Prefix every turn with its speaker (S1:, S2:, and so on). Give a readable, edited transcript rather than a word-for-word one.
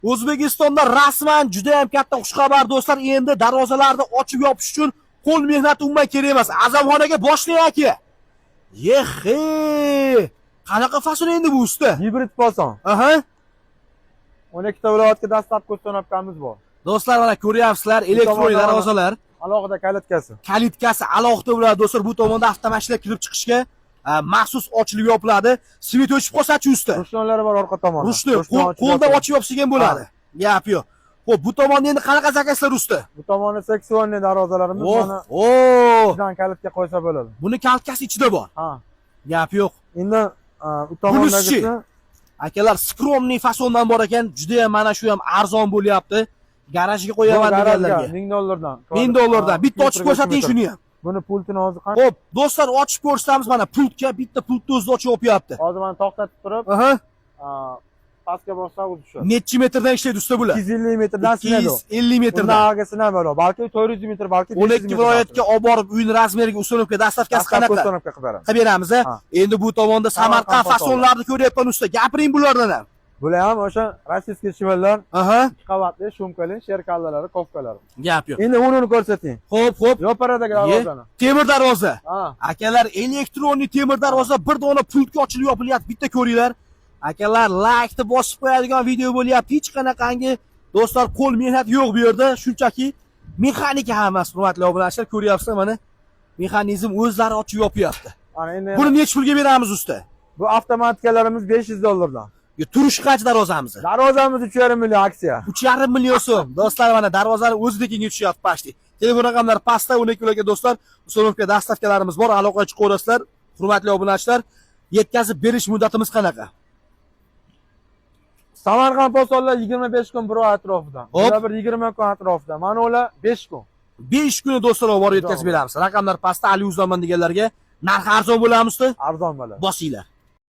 S1: O'zbekistonda rasman juda ham katta xushxabar, do'stlar. Endi darvozalarni ochib yopish uchun qo'l mehnati umuman kerak emas. Azamxon aka, boshlang, aka. Yexe! Qanaqa fason endi bu, usta?
S2: Gibrid fason. 12 ta viloyatga доставка установка miz bor.
S1: Do'stlar, mana ko'ryapsizlar, elektron
S2: tomondan
S1: darvozalar.
S2: Alohida калитка si.
S1: Калитка si alohida bo'ladi, do'stlar. Bu tomonda avtomashina kirib chiqishga maxsus ochilib yopiladi. Свет o'chib qolsa-chi, usta?
S2: Ручной lari bor orqa tomonda.
S1: Ручной,
S2: Ручной ochib
S1: qo'lda
S2: yopiladi.
S1: Ochib yopsak ham bo'ladi. Gap yo'q. Xo'p, bu tomonda endi qanaqa заказ lar, usta?
S2: Bu tomoni секционный darvozalarimiz,
S1: Oh,
S2: mana
S1: oh.
S2: ichidan калитка qo'ysa bo'ladi.
S1: Buni калитка si ichida bor.
S2: Ha.
S1: Gap yo'q.
S2: Endi u tomondagisi
S1: Akalar, скромный fasondan bor ekan, juda ham mana shu ham arzon bo'lyapti. Garajga qo'yaman
S2: Bu garajga
S1: deganlarga.
S2: 1000 dollardan.
S1: 1000 dollardan.
S2: Ha,
S1: Bitta ochib
S2: metrga
S1: ko'rsating
S2: 3 metr.
S1: shuni ham.
S2: Buni pultini hozir qancha?
S1: Xo'p, do'stlar, ochib ko'rsatamiz, mana pultga, bitta pultni o'zida ochib yopyapti.
S2: Hozir mana to'xtatib turib, pastga bossa, o'zi tushadi.
S1: Nechi metrdan ishlaydi, usta, bular?
S2: 250 metrdan sinadi.
S1: 250
S2: Undan
S1: metrdan.
S2: Avvalga sinadi, balki 400 metr, balki 500
S1: 12
S2: metr.
S1: Viloyatga olib borib, uyni размер iga установка, доставка si qanaqa?
S2: Установка qilib beramiz.
S1: Qilib beramiz, a?
S2: Ha.
S1: Endi bu tomonda Samarqand
S2: Samarqand
S1: fasonlarini ko'ryapman, usta. Gapiring bulardan ham.
S2: Bular ham o'sha российский shvellar,
S1: Aha.
S2: ikki qavatli, шумка li, зеркала lari, ковка lari.
S1: Gap yo'q.
S2: Endi uni ko'rsating.
S1: Xo'p.
S2: Yoparadagi darvozani.
S1: Temir darvoza.
S2: Ha.
S1: Akalar, электронный temir darvoza bir dona pultga ochilib yopilyapti. Bitta ko'ringlar. Akalar, laykni bosib qo'yadigan video bo'lyapti. Hech qanaqangi, do'stlar, qo'l mehnati yo'q bu yerda. Shunchaki mexanika hammasi, hurmatli obunachilar, ko'ryapsizlar, mana mexanizm o'zlari ochib yopyapti.
S2: Ana endi
S1: Buni nechi pulga beramiz, usta?
S2: Bu avtomatikalarimiz 500 dollardan.
S1: Yo, turishi qancha darvozamiz?
S2: Darvozamiz 3,5 million aksiya.
S1: 3,5 million so'm. Do'stlar, mana darvozani o'zida kenga tushyapti почти. Telefon raqamlari pastda, 12 ularga, do'stlar, установка, доставка larimiz bor. Aloqaga chiqaverasizlar. Hurmatli obunachilar, yetkazib berish muddatimiz qanaqa?
S2: Samarqand fasonlar 25 kun, bir oy atrofida.
S1: Hop.
S2: Bular bir 20 kun atrofida. Mana ular 5 kun.
S1: 5 kuni, do'stlar, olib borib yetkazib beramiz. Raqamlar pastda, Ali Uzaman deganlarga narxi arzon bo'ladimi, usta?
S2: Arzon bo'ladi.
S1: Bosinglar.